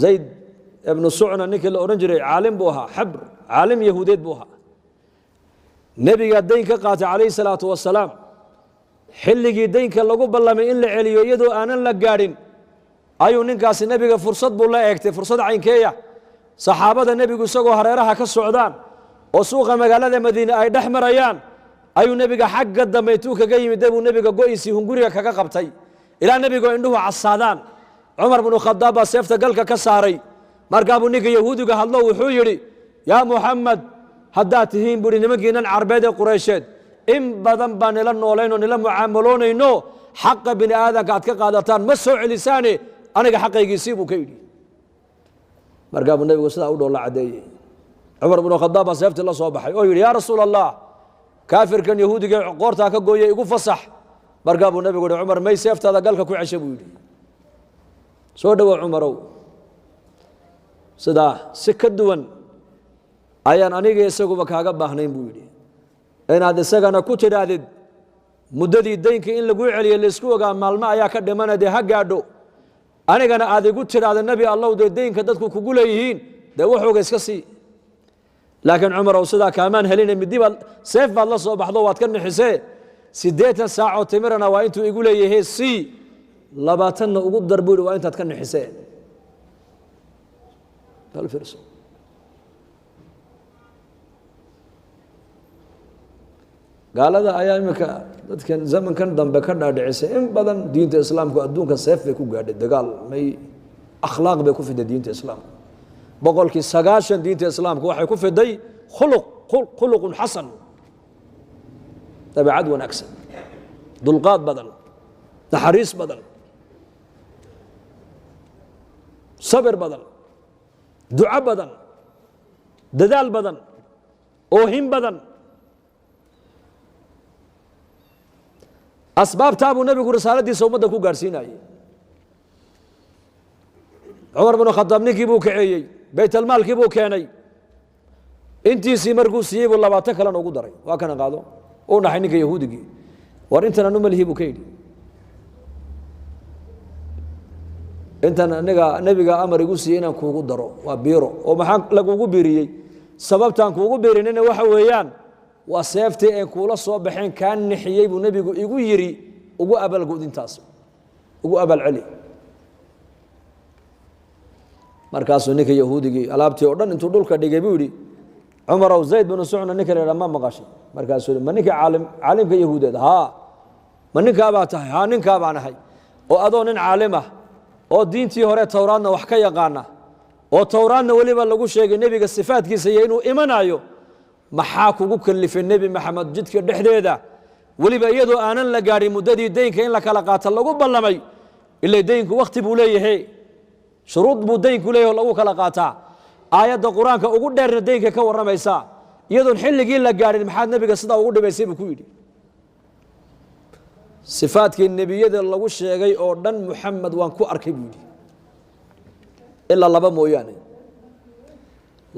Zayd ibnu Sucna ninkii la odhan jiray caalim buu ahaa, xabr, caalim yahuudeed buu ahaa. Nebigaa dayn ka qaatay calayhi salaatu wasalaam. Xilligii daynka lagu ballamay in la celiyo iyadoo aanan la gaadhin ayuu ninkaasi nebiga fursad buu la eegtay. Fursad caynkeeya? Saxaabada nebigu isagoo hareeraha ka socdaan oo suuqa magaalada Madiine ay dhex marayaan ayuu nebiga xagga dambe intuu kaga yimid buu nebiga go'isii hunguriga kaga qabtay ilaa nebigu indhuhu casaadaan. Cumar binu Khadaab baa seefta galka ka saaray. Markaa buu ninka yahuudiga hadlo, wuxuu yidhi: "Yaa Muxamed, haddaad tihiin," buuhi, "nimankiinan Carbeed ee Qureysheed, in badan baa nila noolaynoo nila mucaamaloonayno, xaqa bini aadanka aad ka qaadataan ma soo celisaane, aniga xaqaygiisii," buu ka yidhi. Markaa buu nebigu sidaa u dhoolla caddeeyey. Cumar binu Khadaab baa seeftii la soo baxay oo yidhi: "Yaa Rasuul Allah, kaafirkan yahuudiga qoortaa ka gooyay igu fasax." Markaa buu nebigu yihi: "Cumar, may, seeftaada galka ku cesha," buu yidhi. "Soo dhowow, Cumarow. Sidaa si ka duwan ayaan aniga isaguba kaaga baahnayn," buu yidhi, "inaad isagana ku tidhaahdid muddadii daynka in laguu celiyo laysku ogaa maalmo ayaa ka dhimana, dee ha gaadho. Anigana aad igu tidhaahda, Nebi Allow, dee daynka dadku kugu leeyihiin dee waxooga iska sii. Laakiin Cumarow, sidaa kaamaan helina, midi baad, seef baad la soo baxdo, waad ka nixisee. 80 saacoo timirana waa intuu igu leeyahay sii, 20-na ugu dar," buu yidhi, "waa intaad ka nixisee." Bal fiirso. Gaalada ayaa iminka dadkan zamankan dambe ka dhaadhicisay in badan diinta Islaamku adduunka seef bay ku gaadhay, dagaal may, akhlaaq bay ku fiday diinta Islaamku. 90% diinta Islaamku waxay ku fiday khuluq, khuluqun xasan, dabeecad wanaagsan, dulqaad badan, naxariis badan, sabir badan, duco badan, dadaal badan, oohin badan. Asbaabtaa buu nebigu risaaladiisa ummadda ku gaadhsiinayey. Cumar binu Khadaab ninkii buu kaceeyey, baytalmaalkii buu keenay. Intiisii markuu siiyey buu 20 kalena ugu daray. "Waa kana, qaado." Uu dhaxay ninka yahuudigii. "War, intan anu malihi," buu ka yidhi. "Intan aniga nebiga amar igu siiyey inaan kuugu daro, waa biiro." "Oo maxaa lagugu biiriyey?" "Sababtaan kuugu biirinina waxa weeyaan waa seeftii een kuula soo baxeen kaa nixiyey buu nebigu igu yidhi, ugu abaalgud, intaas ugu abaalceli." Markaasuu ninka yahuudigii alaabtii oo dhan intuu dhulka dhigay buu yidhi: "Cumarow, Zayd binu Sucna ninka la yidhaha ma maqashay?" Markaasuu yidhi: "Ma ninka caalim, caalimka yahuudeed? Haa." "Ma ninkaa baa tahay?" "Haa, ninkaa baan ahay." "Oo adoo nin caalim ah oo diintii hore Towraadna wax ka yaqaana, oo Towraadna weliba lagu sheegay nebiga sifaadkiisa iyo inuu imanayo, maxaa kugu kalifay Nebi Maxamed jidka dhexdeeda, weliba iyadoo aanan la gaadhin muddadii daynka in la kala qaato lagu ballamay? Ila daynku wakhti buu leeyahay, shuruud buu daynku leeyahay oo lagu kala qaataa. Aayadda Qur-aanka ugu dheerna daynka ka warramaysaa, iyadoon xilligii la gaadhin maxaad nebiga sidaa ugu dhibaysay?" buu ku yidhi. "Sifaadkii nebiyada lagu sheegay oo dhan Muxamed waan ku arkay," buu yidhi, "ilaa laba mooyaane.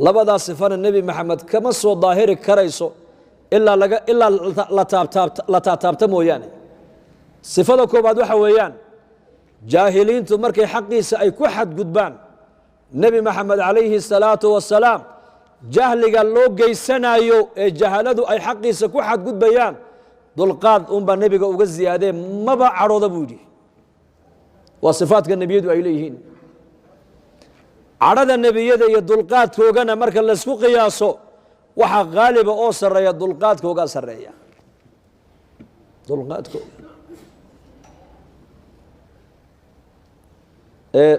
Labadaa sifana Nebi Maxamed kama soo daahiri karayso ilaa laga ilaa la taabtaab la taataabta mooyaane. Sifada koobaad waxa weeyaan, jaahiliintu markay xaqiisa ay ku xadgudbaan Nebi Maxamed calayhi salaatu wasalaam, jahliga loo geysanayo ee jahaladu ay xaqiisa ku xadgudbayaan, dulqaad unbaa nebiga uga ziyaadee, maba cadhooda," buu yidhi. Waa sifaadka nebiyadu ay leeyihiin. Cadhada nebiyada iyo dulqaadkoogana marka laysku qiyaaso, waxaa qaaliba oo sarreeya dulqaadkoogaa sarreeya, dulqaadkooga. Ee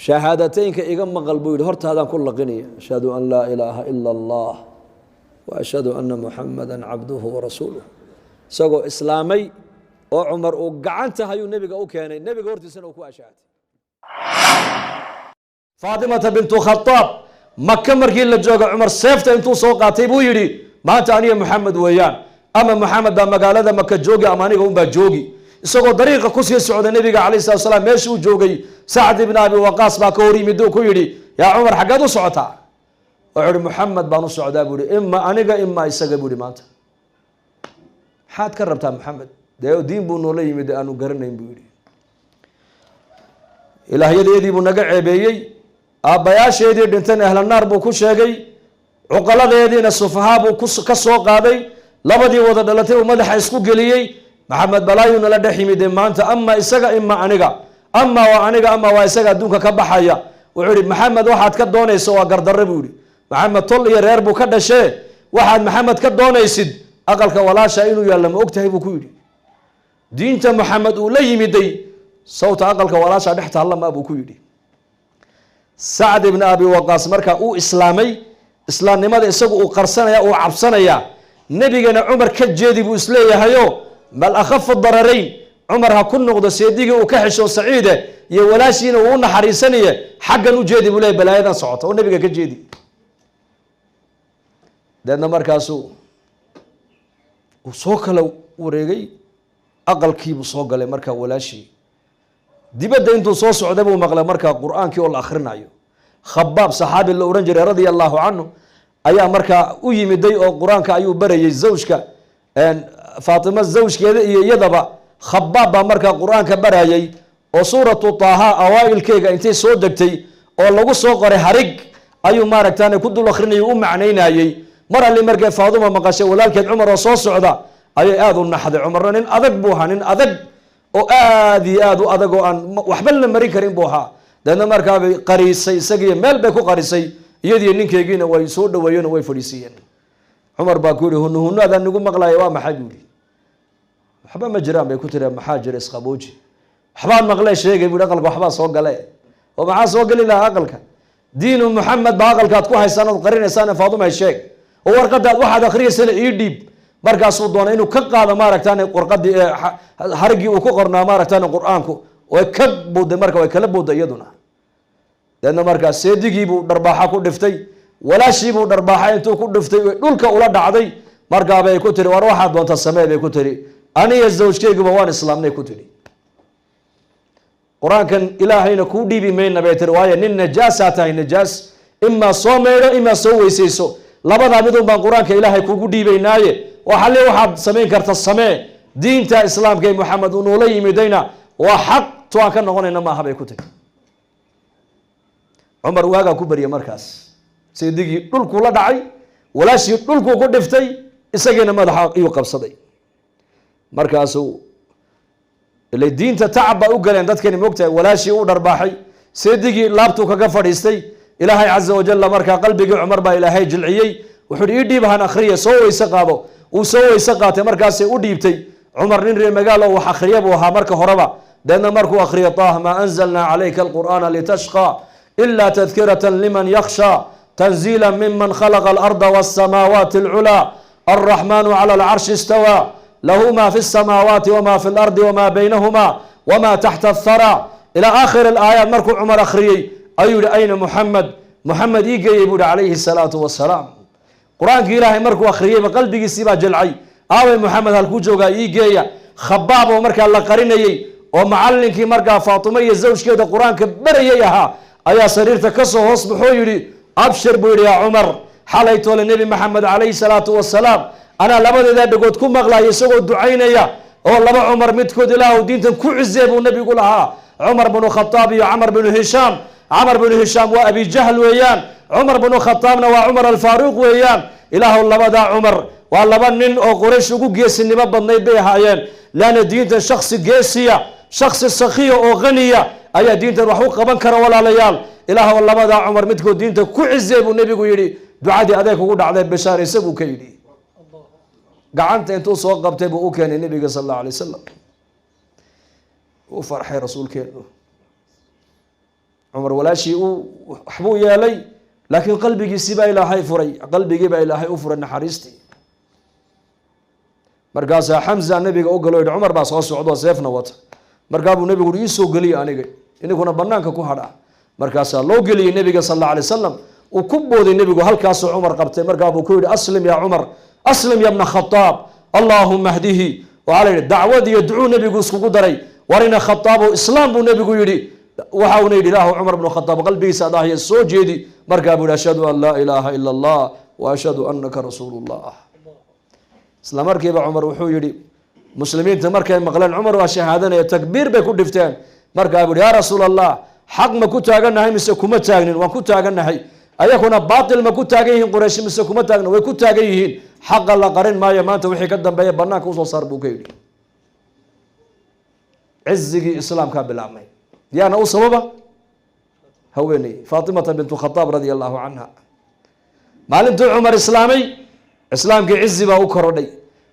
shahaadateynka iga maqal, buu yidhi, hortaadaan ku laqinaya: ashhadu an laa ilaaha ila Allah wa ashhadu anna Muxamada cabduhu warasuuluh. Isagoo islaamay oo Cumar uu gacanta hayuu nebiga u keenay, nebiga hortiisana uu ku ashahatay. Faatimata bintu Khadaab Maka markii la jooga, Cumar seefta intuu soo qaatay buu yidhi: "Maanta aniga Muxamed weeyaan, ama Muxamed baa magaalada Maka joogi ama aniga unbaa joogi." Isagoo dariiqa kusii socda nebiga calayh salatu salaam meeshii uu joogay, Sacd ibn Abi Waqaas baa ka hor yimid uu ku yidhi: "Yaa Cumar, xaggeed u socotaa?" Wuxuu ihi: "Muxamed baan u socdaa," buu yihi, "ima aniga ima isaga," buu yihi. "Maanta maxaad ka rabtaa Muxamed? Dee diin buu noola yimid aanu garanayn," buu yidhi. Ilaahyadeedii buu naga ceebeeyey, aabbayaasheedii dhintayna ahlanaar buu ku sheegay, cuqaladeediina sufahaa buu ka soo qaaday, labadii wada dhalatay uu madaxa isku geliyey. Maxamed balaayuu nala dhex yimide maanta, ama isaga ima aniga, ama waa aniga ama waa isaga adduunka ka baxaya. Wuxuu yihi, Maxamed waxaad ka doonayso waa gardarre, buu yihi. Maxamed tol iyo reer buu ka dhashee, waxaad Maxamed ka doonaysid aqalka walaasha inuu yaalla ma og tahay, buu ku yidhi. Diinta Maxamed uu la yimiday sawta aqalka walaasha dhex taalla ma, buu ku yidhi. Sacd ibn Abi Waqaas markaa uu islaamay, islaamnimada isagu uu qarsanaya, uu cabsanaya. Nebigana Cumar ka jeedi buu isleeyahayo, bal akhafu dararayn Cumar ha ku noqdo, seedigii uu ka xesho Saciide iyo walaashiina uu u naxariisanaye, xaggan u jeedi buu leeyahy, balaayadan socota oo nebiga ka jeedi. Deedna markaasuu uu soo kala wareegay, aqalkiibuu soo galay. Markaa walaashii dibadda intuu soo socday buu maqlay markaa Qur-aankii oo la akhrinayo. Khabaab, saxaabi la ohan jiray, radia allahu canhu, ayaa markaa u yimiday oo Qur-aanka ayuu barayay zawjka Faatima, zawjkeeda iyo iyadaba. Khabaab baa markaa Qur-aanka barayay oo Suuratu Taaha awaa'ilkeega intay soo degtay oo lagu soo qoray harig ayuu maaragtaan ku dul akrinayay, u macnaynayey. Mar alli markay Faaduma maqashay walaalkeed Cumar oo soo socda ayay aada u naxday. Cumarna nin adag buu ahaa, nin adag oo aada iyo aada u adag oo aan waxba la marin karin buu ahaa. Deedna markaabay qarisay isagiiyo, meel bay ku qarisay iyadiyo ninkeegiina. Way soo dhaweeyeen oo way fadhiisiiyeen. Cumar baa ku yihi, "Hunu hunu adaan nigu maqlaya waa maxay?" buu yihi. "Waxba ma jiraan," bay ku tiri. "Maxaa jira? Isqabooji." "Waxbaan maqlee sheegay," bui. "Aqalka waxbaa soo gale." "Oo maxaa soo geli lahaa aqalka? Diinu Muxamed baa aqalkaad ku haysaan ood qarinaysaan. Faadumay, sheeg oo warqadaad waxaad akriyaysana ii dhiib." Markaasuu doonay inuu ka qaado maaragtaan warqadii harigii uu ku qornaa maaragtaan Qur-aanku. Way ka buuday marka, way kala buuday iyaduna. Deedna markaa seedigii buu dharbaaxa ku dhiftay, walaashiibuu dharbaaxa intuu ku dhiftay dhulka ula dhacday. Markaabay ku tiri, "War waxaad doonta samee," bay ku tiri, "aniya zawjkeyguba waan islaamnay," ku tiri. "Qur-aankan Ilaahayna kuu dhiibi mayna," bay tiri, "waayo nin najaasaa tahay. Najaas imaa soo maydho, imaa soo weysayso, labadaa midun baan Qur-aanka Ilaahay kugu dhiibaynaaye. Waxalle waxaad samayn karta samee. Diinta Islaamka ee Maxamed uu noola yimidayna waa xaq, to aan ka noqonayna maaha," bay ku tiri. Cumar waagaa ku baryay markaas. Seedigii dhulkuu la dhacay, walaashii dhulkuu ku dhiftay, isagiina madaxa iyuu qabsaday. Markaasuu ila diinta tacab baa u galeen dadkani, moogtahay. Walaashii u dharbaaxay, seedigii laabtuu kaga fadhiistay. Ilaahay caza wajalla markaa qalbigii Cumar baa Ilaahay jilciyey. Wuxuu hi, "Ii dhiib han akhriya, soo weyse qaado." Uu soo weyse qaatay, markaasay u dhiibtay. Cumar nin reer magaalo wax akhriya buu ahaa marka horeba. Deedna markuu akhriyo, طه ما أنزلنا عليك القرآن لتشقى إلا تذكرة لمن يخشى تنزيلا ممن خلق الأرض والسماوات العلى الرحمن على العرش استوى له ما في السماوات وما في الأرض وما بينهما وما تحت الثرى إلى آخر الآيات، markuu Cumar akhriyey ayuu yihi, "أين محمد؟ Muxamed ii geeyey," buu yihi, calayhi الsalaatu wasalaam. Qur-aankii Ilaahay markuu akhriyeyba qalbigiisii baa jilcay. "Aaway Muxamed? Halkuu joogaa? Ii geeya." Khabaab oo markaa la qarinayey oo macallinkii markaa Faatimo iyo zawjkeeda Qur-aanka barayay ahaa ayaa sariirta kasoo hoos baxoo yidhi, "Abshir," buu yidhi, "yaa Cumar, xalay toole Nebi Maxamed calayhi salaatu wasalaam anaa labadeeda dhegood ku maqlaya isagoo ducaynaya oo laba Cumar midkood Ilaahu diintan ku cizee buu nebigu lahaa, Cumar binu Khataab iyo Camar binu Hishaam. Camar binu Hishaam waa Abijahl weeyaan, Cumar binu Khataabna waa Cumar Alfaaruuq weeyaan. Ilaahu labadaa Cumar waa laba nin oo Quraysh ugu geesinimo badnayd bay ahaayeen, leanna diintan shaksi geesiya, shaksi sakhiya oo khaniya ayaa diintan wax u qaban kara. Walaalayaal, Ilaahw labadaa Cumar midkood diinta ku cizee buu nebigu yidhi. Ducadii adeeg kugu dhacday, bishaaraysa," buu ka yidhi. Gacanta intuu soo qabtay buu u keenay nebiga sal allahu alay wasalam. U farxay rasuulkeenu. Cumar walaashii uu waxbuu yeelay, laakiin qalbigiisii baa Ilaahay furay, qalbigii baa Ilaahay u furay naxariistii. Markaasaa Xamza nebiga u galo, yidhi, "Cumar baa soo socdo, seefna wata." Markaa buu nebigu uri, "Ii soo geliya aniga, ininkuna banaanka ku hadha." Markaasaa loo geliyey nebiga sal alla alay wasalam. Uu ku booday nebigu, halkaasuu Cumar qabtay. Markaa buu ku yidhi, "أسلم يا عمر، أسلم يا ابن الخطاب، اللهم اهده." Waxaa la yidhi dacwad iyo ducuu nebigu iskugu daray. "War ina Khataabo, islaam," buu nebigu yidhi. Waxa uuna yidhi, "Ilaahu Cumar bnu Khataab qalbigiisa adahya soo jeedi." Markaa buu yihi, "أشهد أن لا إله إلا الله وأشهد أنك رسول الله." Isla markiiba Cumar wuxuu yidhi, muslimiinta markay maqleen Cumar waa shahaadanaya, takbiir bay ku dhifteen. Markaa buu yihi, "Yaa Rasuul Allah, Xaq ma ku taagannahay mise kuma taagnin? Waan ku taagannahay. Ayakuna baatil ma ku taagan yihiin Quraysh mise kuma taagna? Way ku taagan yihiin. Xaqa la qarin maayo, maanta wixii ka dambeeya banaanka usoo saar, buu ka yidhi. Cizigii islaamkaa bilaabmay. Yaana u sababa? Haweeney Faatimata bintu Khadaab radia allahu canha. Maalintuu Cumar islaamay, islaamkii cizi baa u korodhay.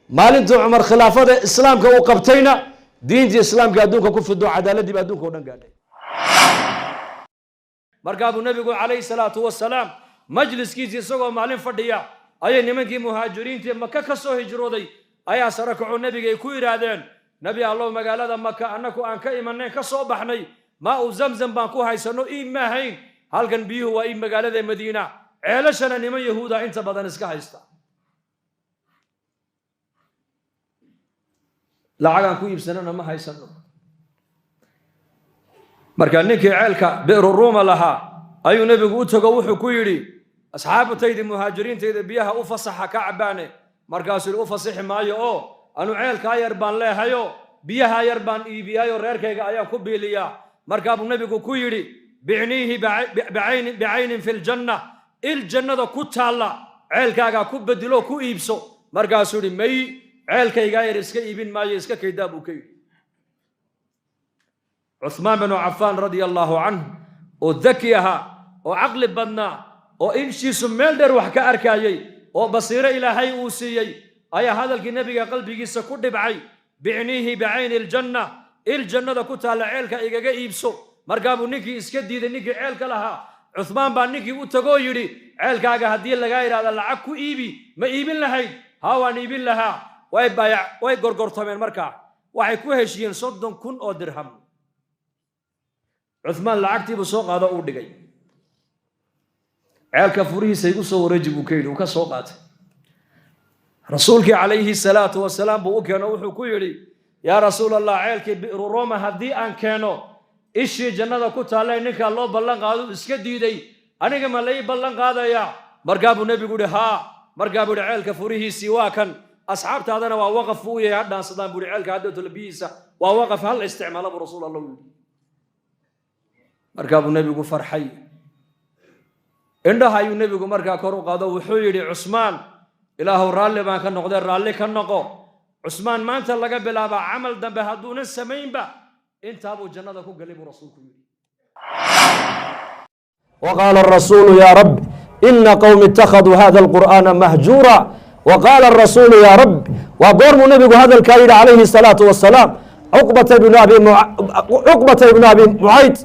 Maalintuu Cumar khilaafada islaamka uu qabtayna, diintii islaamka adduunka ku fido, cadaaladii ba adduunka o dhan gaadhay. Markaa buu nebigu calayhi salaatu wasalaam majliskiisii isagoo maalin fadhiya ayay nimankii muhaajiriintii Maka ka soo hijrooday ayaa sare kacoo nebigay ku yidhaahdeen: "Nebi Allow, magaalada Maka annaku aan ka imanayn, ka soo baxnay, maa u Zamzam baan ku haysanno, iib maahayn. Halkan biyuhu waa iib magaalada Madiina, ceelashana niman Yahuuda inta badan iska haysta, lacagaan ku iibsanana ma haysano." Marka ninkii ceelka Bi'ru Ruuma lahaa ayuu nebigu u tago, wuxuu ku yidhi: "Asxaabtaydi muhaajiriintayda biyaha u fasaxa ka cabaane." Markaasuu yidhi: "U fasixi maayo, oo anu ceelkaa yar baan leehayo, biyahaa yar baan iibiyaayo, reerkayga ayaan ku biiliyaa." Markaa buu nebigu ku yidhi: "Bicniihi bicaynin fi ljanna, il jannada ku taalla ceelkaagaa ku bedilo, ku iibso." Markaasuu yidhi: "May, ceelkaygaa yar iska iibin maayo, iska kaydaa," buu ka yidhi. Cuhmaan binu Cafaan radia allaahu canhu, oo daki ahaa oo caqli badnaa oo inshiisu meel dheer wax ka arkaayey oo basiiro Ilaahay uu siiyey, ayaa hadalkii nebiga qalbigiisa ku dhibcay: "Bicniihi bicayni iljanna, il jannada ku taalla ceelka igaga iibso." Markaa buu ninkii iska diiday, ninkii ceelka lahaa. Cuhmaan baa ninkii u tagoo yidhi: "Ceelkaaga haddii lagaa yidhahda lacag ku iibi, ma iibin lahayd?" "Haa, waan iibin lahaa." Way baayac, way gorgortameen. Markaa waxay ku heshiiyeen 30,000 oo dirham. Cuhmaan lacagtiibuu soo qaado, uu dhigay. "Ceelka furihiisa igu soo wareeji," buu ka yidhi. Uu ka soo qaatay. Rasuulkii calayhi salaatu wasalaam buu u keeno. Wuxuu ku yidhi: "Yaa Rasuul Allah, ceelkii Bi'ru Roma haddii aan keeno, ishii jannada ku taallay ninkaa loo ballan qaado iska diiday, aniga ma lai ballan qaadayaa?" Markaa buu nebigu yihi: "Haa." Markaa buu yihi: "Ceelka furihiisii waa kan, asxaabtaadana waa waqaf buu u yahay, ha dhaansadaan," buu yihi. "Ceelka haddootola biyihiisa waa waqaf, hal isticmaalo," buu Rasuul Allah u yidhi. Markaa buu nebigu farxay, indhaha ayuu nebigu markaa kor u qaado. Wuxuu yidhi: "Cusmaan, Ilaahow raalli baan ka noqday, raalli ka noqo." Cusmaan maanta laga bilaabaa camal dambe hadduunan samaynba, intaabuu jannada ku galay, buu rasuulku yidhi. وقال الرسول يا رب إن قومي اتخذوا هذا القرآن مهجورا. وقال الرسول يا رب. Waa goormuu nebigu hadalkaa yidhi calayhi الsalaatu wasalaam? Cuqbata ibnu Abi Mucayd,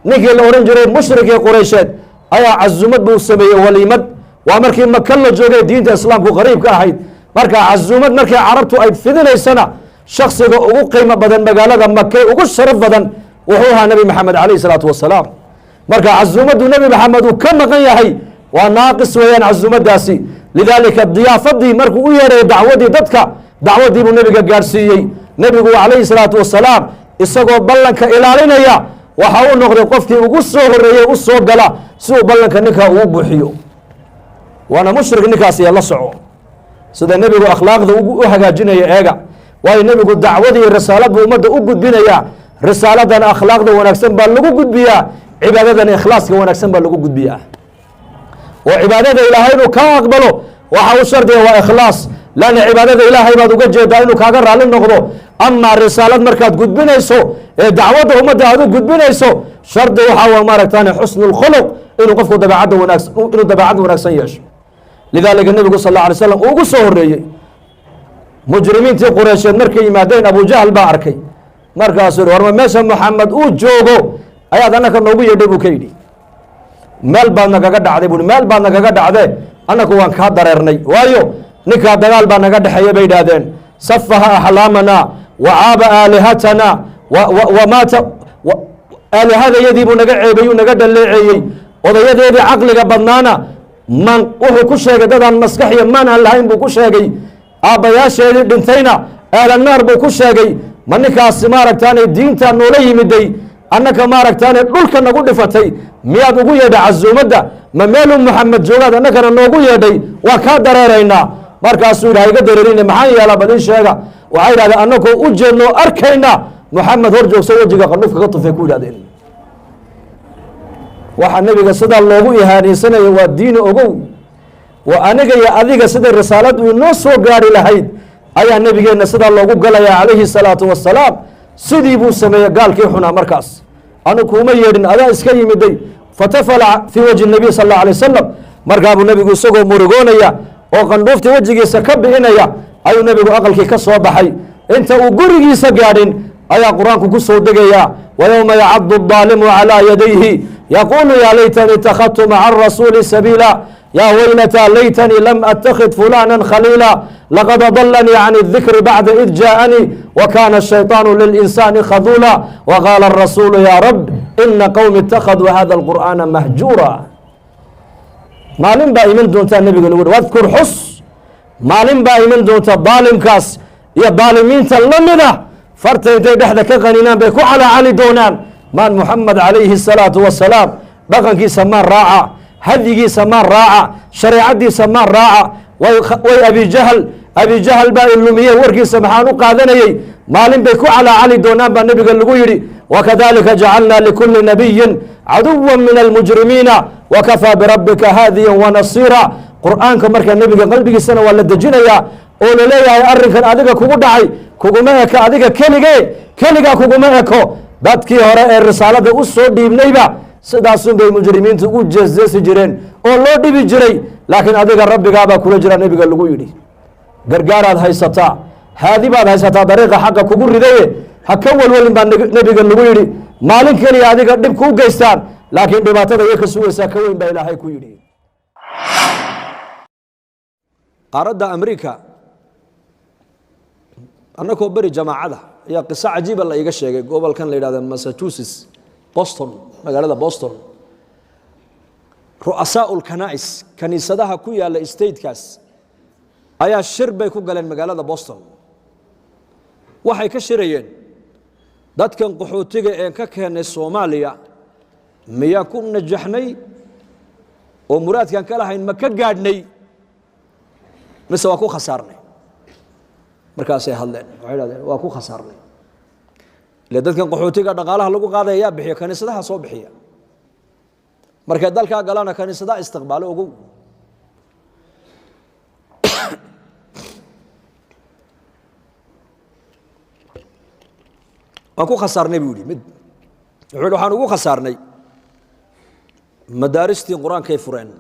ninkii la odhan jiray, mushrikii Qureysheed, ayaa cazumad buu sameeyey, waliimad. Waa markii Maka la joogay, diinta islaamku qariib ka ahayd. Marka cazumad markii carabtu ay fidinaysana, shaksiga ugu qiimo badan magaalada Make, ugu sharaf badan, wuxuu ahaa Nebi Maxamed calayhi salaatu wasalaam. Marka casuumaddu Nebi Maxamed uu ka maqan yahay waa naaqis weeyaan casuumadaasi. Lidaalika diyaafadii markuu u yeedhay, dacwadii dadka, dacwadii buu nebiga gaadhsiiyey. Nebigu calayhi salaatu wasalaam isagoo ballanka ilaalinaya waxa uu noqday qofkii ugu soo horeeyey u soo gala si uu ballanka ninka ugu buuxiyo. Waana mushrik ninkaasi, la soco sida nebigu akhlaaqda u hagaajinaya. Eega, waayo nebigu dacwadii risaalad buu ummadda u gudbinayaa. Risaaladan akhlaaqda wanaagsan baa lagu gudbiyaa, cibaadadan ikhlaaska wanaagsan baa lagu gudbiyaa. Oo cibaadada Ilaahay inuu kaa aqbalo waxa u shardiga waa ikhlaas, lanna cibaadada Ilaahay baad uga jeedaa inuu kaaga raalli noqdo. Amaa risaalad markaad gudbinayso ee dacwadda ummadda aad u gudbinayso, shardi waxaa wa maaragtaan xusnu lkhuluq, inuu qofku dabeecadda wanaagsan, inuu dabeecad wanaagsan yeesho. Lidaalika nebigu sal alla alay slam uu ugu soo horeeyey. Mujrimiintii Qureysheed markay yimaadeen, Abujahl baa arkay. Markaasuu yihi: "Warma meesha Moxamed uu joogo ayaad annaka noogu yeedhay?" buu ka yidhi. "Meel baad nagaga dhacday," buui, "meel baad nagaga dhacdee, annaku waan kaa dareernay, waayo ninkaa dagaal baa naga dhexeeya," bay idhaahdeen. "Safaha axlaamana wa caaba aalihatana wa maata, aalihadayadii buu naga ceebayuu, naga dhaleeceeyey, odayadeedii caqliga badnaana man wuxuu ku sheegay dadaan maskax iyo maan aan lahayn buu ku sheegay, aabbayaasheedii dhintayna aalanaar buu ku sheegay. Ma ninkaasi maaragtaane diinta noola yimiday, annaka maaragtaane dhulka nagu dhifatay, miyaad ugu yeedhay casuumadda? Ma meeluu Moxamed joogaad annakana noogu yeedhay? Waa kaa dareeraynaa." Markaasuu yidhi: "Iga dareerine, maxaan yeelaa? Bal ii sheega." Waxay yidhahdeen: "Annagoo u jeedno arkayna, Moxamed hor joogso, wejiga qandhufka ka tufay," ku yidhahdeen. Waxaa nebiga sidaa loogu ihaanaysanaya waa diini ogow. Waa aniga iyo adiga siday risaaladu inoo soo gaari lahayd ayaa nebigeenna sidaa loogu galayaa calayhi salaatu wasalaam. Sidii buu sameeyey gaalkii xunaa. Markaas anu kuuma yeedhin, adaa iska yimiday. Fatafala fii wajhi nabiy sal allahu alay wasalam. Markaabuu nebigu isagoo murugoonaya oo qandhuuftii wejigiisa ka bi'inaya ayuu nebigu aqalkii ka soo baxay. Inta uu gurigiisa gaadhin ayaa Qur-aanku ku soo degaya: "Wayowma yacadu الdaalimu calىa yadayhi yaquulu yaa laytanii itakhadtu maca arasuuli sabiila, yaa waylata laytanii lam attakhid fulana khaliila, laqad adalanii can الdikri bacda id jaaءanii wakana الshayطaanu lilinsaani khaduula, waqaala الrasuulu ya rab ina qowmi ittakhaduu hada اlqur'aana mahjuura." Maalin baa iman doontaa nebiga lagu wadkur, xus, maalin baa iman doonta daalimkaas iyo daalimiinta la mid ah farta intay dhexda ka qaninaan bay ku calaacali doonaan: maan Muxamed calayhi الsalaatu wasalaam dhaqankiisa maan raaca, hadyigiisa maan raaca, shareecadiisa maan raaca, way Abijahl, Abijahal baa ilumiyey, warkiisa maxaan u qaadanayey? Maalin bay ku calaacali doonaan baa nebiga lagu yidhi. Wakadalika jacalna likuli nabiyin caduwa min almujrimiina wakafaa birabbika haadiya wanasiira. Qur'aanka markaa nebiga qalbigiisana waa la dejinayaa oo laleeyahay: arrinkan adiga kugu dhacay kuguma eko, adiga kelige keligaa kuguma eko. Dadkii hore ee risaalada u soo dhiibnayba sidaasun bay mujrimiintu u jeesjeesi jireen oo loo dhibi jiray, laakiin adiga rabbigaabaa kula jira, nebiga lagu yidhi. Gargaaraad haysataa, haadi baad haysataa, dariiqa xaqa kugu ridaye ha ka walwalin baa nebiga lagu yidhi. Maalin keliya adiga dhib kuu geystaan, laakiin dhibaatada iyo ka sugaysaa ka weyn baa Ilaahay ku yidhi. Qaaradda Amrica annakoo beri jamaacada ayaa qiso cajiiba la iiga sheegay. Gobolkan la yidhahda Massachusetts, Boston, magaalada Boston, ru'asaa'u lkanaa'is, kaniisadaha ku yaalla statekaas ayaa shir bay ku galeen magaalada Boston. Waxay ka shirayeen: dadkan qaxootiga een ka keennay Soomaaliya miyaan ku najaxnay oo muraadkan ka lahayn ma ka gaadhnay mise waa ku khasaarnay? Markaasay hadleen, waxay idhahdeen: waa ku khasaarnay. Ile dadkan qaxootiga dhaqaalaha lagu qaadaya yaa bixiya? Kaniisadaha soo bixiya. Markay dalkaa galana kaniisadaha istiqbaalo, ogow. Waan ku khasaarnay, buu yidhi mid. Wuxuu yidhi: waxaan ugu khasaarnay madaaristii Qur-aankay fureen,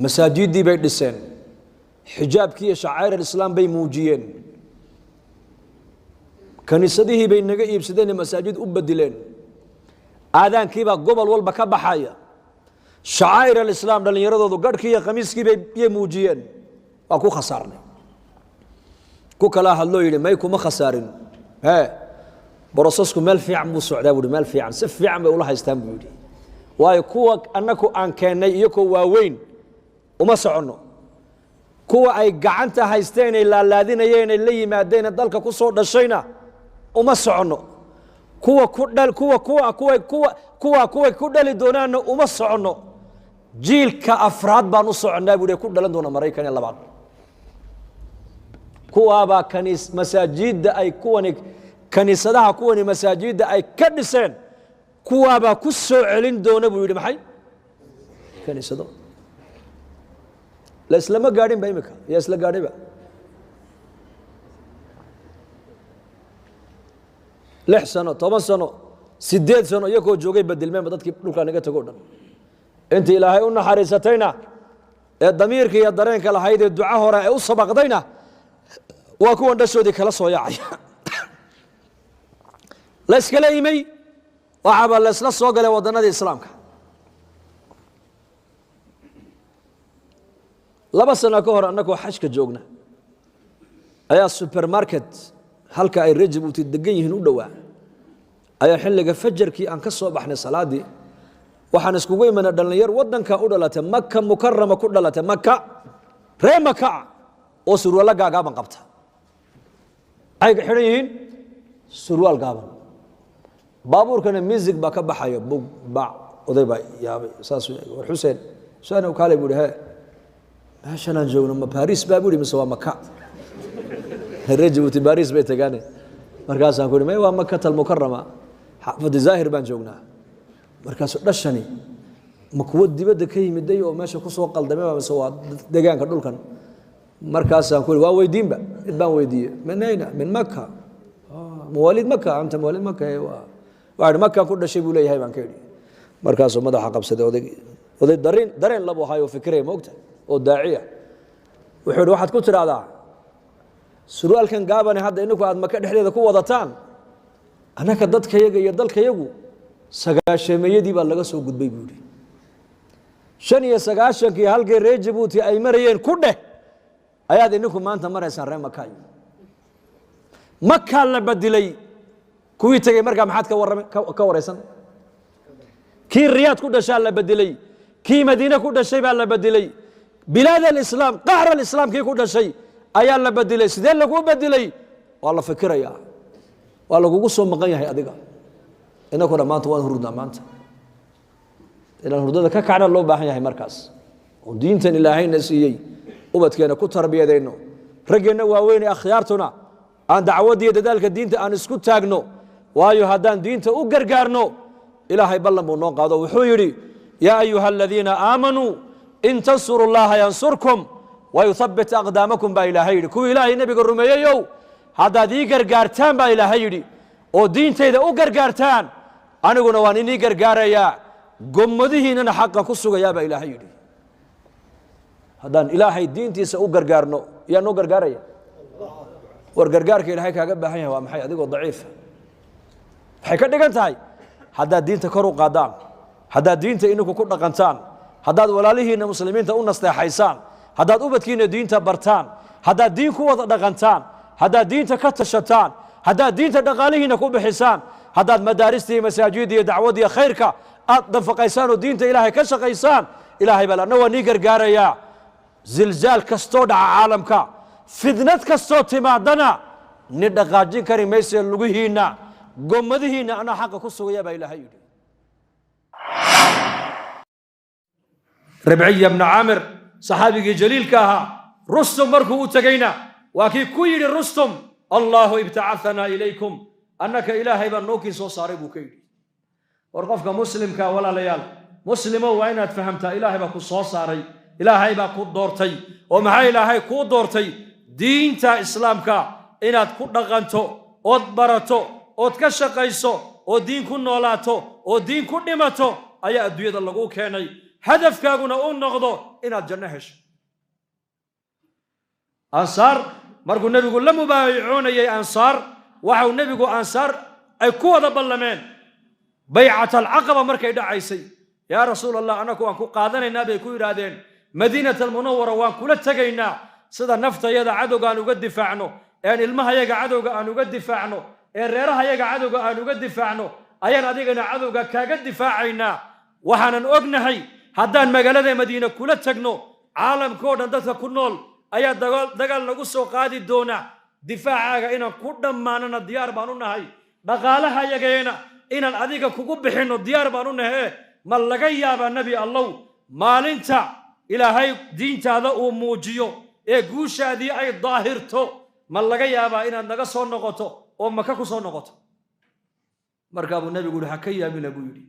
masaajiddii bay dhiseen, xijaabkii iyo shacaa'ir alislaam bay muujiyeen, kaniisadihii bay naga iibsadeen ee masaajid u bedileen, aadaankiibaa gobol walba ka baxaya, shacaa'ir alislaam dhallinyaradoodu garhkii iyo khamiiskii bay yay muujiyeen. Waa ku khasaarnay. Ku kalaa hadloo yidhi: may, kuma khasaarin, hee, processku meel fiican buu socdaa, buu meel fiican, si fiican bay ula haystaan, buu yidhi. Waayo, kuwa annaku aan keennay iyo kuwa waaweyn uma soconno, kuwa ay gacanta haysteen ay laalaadinayeen ay la yimaadeen dalka ku soo dhashayna uma soconno, kuwa ku dhal kuwa kuwa kuwa kuwa kuwa kuway ku dhali doonaanna uma soconno. Jiilka afraad baan u soconnaa, buu ku dhalan doona Maraykan ee labaad. Kuwaabaa kaniis masaajidda ay kuwani kaniisadaha kuwani masaajidda ay ka dhiseen, kuwaabaa ku soo celin doona, buu yidhi. Maxay kaniisado la islama gaadhin ba imika, yaa isla gaadhayba? 6 sano, 10 sano, 8 sano iyakoo joogay bedelmeenba dadkii dhulkaa naga tago o dhan. Intii Ilaahay u naxariisatayna ee damiirka iyo dareenka lahayd ee duco hore ee u sabaqdayna waa kuwan dhashoodii kala soo yaacaya. La yskala imay, waxaaba la isla soo galay waddannadii Islaamka. 2 sano ka hor annagoo xajka joogna ayaa supermarket halka ay reer Jabuuti degan yihiin u dhowaa ayaa xilliga fajarkii aan ka soo baxnay salaaddii waxaan iskugu imanay dhallinyar waddanka u dhalatay, Maka Mukarama ku dhalatay, Maka, ree Makaa, oo surwaallo gaagaaban qabta. Maxay xidhan yihiin? Surwaal gaaban. Baabuurkana music baa ka baxaya, bug bac. Oday baa yaabay, saasuu war: "Xuseen, Xuseen, kaalay," buu ihi. "Hee, meeshanaan joogno ma Baris baa?" buu ihi, "mise waa Maka?" Reer Jabuuti Baris bay tagaane. Markaasaan ku ihi: "May, waa Makatal Mukarama, xaafadda Zaahir baan joognaa." Markaasuu dhashani Ma kuwo dibadda ka yimiday oo meesha ku soo qaldamay mise waa deegaanka dhulkan? Markaasaan ku waa weydiinba, mid baan weydiiyey, min ayna? Min Maka, mawaalid Maka, anta mawaalid Maka? Waa idhi Makaan ku dhashay buu leeyahay baan ka idhi. Markaasuu madaxa qabsaday odaygii, oday dareen dareen labu ahaayoo fikiraya, moogta, oo daaciya. Wuxuu yidhi, waxaad ku tidhaahdaa surwaalkan gaabane hadda ininku aad Maka dhexdeeda ku wadataan, annaka dadkayaga iyo dalkayagu sagaashameeyadii baa laga soo gudbay buu yidhi. 95-kii halkii reer Jabuuti ay marayeen ku dheh ayaad ininku maanta maraysaan reer Makaayo. Makaa la badilay kuwii tegey, markaa maxaad ka warrama ka waraysan? Kii Riyaad ku dhashaa la bedelay, kii Madiine ku dhashay baa la bedelay, bilaad alislaam, qaxr alislaam kii ku dhashay ayaa la bedelay. Sidee laguu bedelay? Waa la fikirayaa, waa lagugu soo maqan yahay adiga. Inakuna maanta waan hurdnaa. Maanta inaan hurdada ka kacna loo baahan yahay markaas, oo diintan Ilaahayna siiyey ubadkeena ku tarbiyadayno, raggeenna waaweyne akhyaartuna aan dacwaddiiyo dadaalka diinta aan isku taagno. Waayo, haddaan diinta u gargaarno, Ilaahay ballan buu noo qaado. Wuxuu yidhi, yaa ayuha aladiina aamanuu in tansuru llaha yansurkum wayuthabbit aqdaamakum, baa Ilaahay yidhi. Kuwii Ilaahay nebiga rumeeyeyow, haddaad ii gargaartaan baa Ilaahay yidhi, oo diintayda u gargaartaan, aniguna waan inii gargaarayaa, gommadihiinana xaqa ku sugayaa, baa Ilaahay yidhi. Haddaan Ilaahay diintiisa u gargaarno, yaa noo gargaaraya? War gargaarka Ilaahay kaaga baahan yahay waa maxay adigoo daciifa? Waxay ka dhigan tahay haddaad diinta kor u qaadaan, haddaad diinta ininku ku dhaqantaan, haddaad walaalihiinna muslimiinta u nasteexaysaan, haddaad ubadkiinna diinta bartaan, haddaad diin ku wada dhaqantaan, haddaad diinta ka tashataan, haddaad diinta dhaqaalihiinna ku bixisaan, haddaad madaarista iyo masaajidda iyo dacwadda iyo khayrka aad danfaqaysaan oo diinta Ilaahay ka shaqaysaan, Ilaahay baa anna waa nii gargaarayaa. Zilzaal kastoo dhaca caalamka, fidnad kastoo timaadana, ni dhaqaajin kari mayse lugihiinna, gommadihiinna anaa xaqa ku sugaya, baa Ilaahay yidhi. Ribciya bna Caamir, saxaabigii jaliilka ahaa, Rustum markuu u tegeyna waa kii ku yidhi Rustum, Allaahu ibtacaanaa ilaykum, annaka Ilaahay baa nookii soo saaray, buu ka yidhi. War qofka muslimka, walaalayaal, muslimow, waa inaad fahamtaa Ilaahay baa ku soo saaray, Ilaahay baa ku doortay. Oo maxaa Ilaahay kuu doortay? Diinta islaamka inaad ku dhaqanto, ood barato, ood ka shaqayso, oo diin ku noolaato, oo diin ku dhimato ayaa adduunyada lagu keenay, hadafkaaguna u noqdo inaad janno hesho. Ansaar markuu nebigu la mubaayicoonayay ansaar, waxau nebigu ansaar ay ku wada ballameen baycat alcaqaba markay dhacaysay. Yaa Rasuul Allah, annagu waan ku qaadanaynaa, bay ku yidhaahdeen, Madiinat Almunawara waan kula tegaynaa, sida naftayada cadowga aan uga difaacno, een ilmahayaga cadowga aan uga difaacno, ee reerahayaga cadowga aan uga difaacno, ayaan adigana cadowga kaaga difaacaynaa. Waxaanan ognahay haddaan magaalada Madiine kula tagno, caalamka oo dhan dadka ku nool ayaa dagaal nagu soo qaadi doona. Difaacaaga inaan ku dhammaanana diyaar baan u nahay, dhaqaalahayagayna inaan adiga kugu bixinno diyaar baan u nahe. Ma laga yaabaa, Nebi Allow, maalinta Ilaahay diintaada uu muujiyo ee guushaadii ay daahirto, ma laga yaabaa inaad naga soo noqoto oo Maka ku soo noqoto? Markaa buu nebigu yihi, ha ka yaabina, buu yidhi.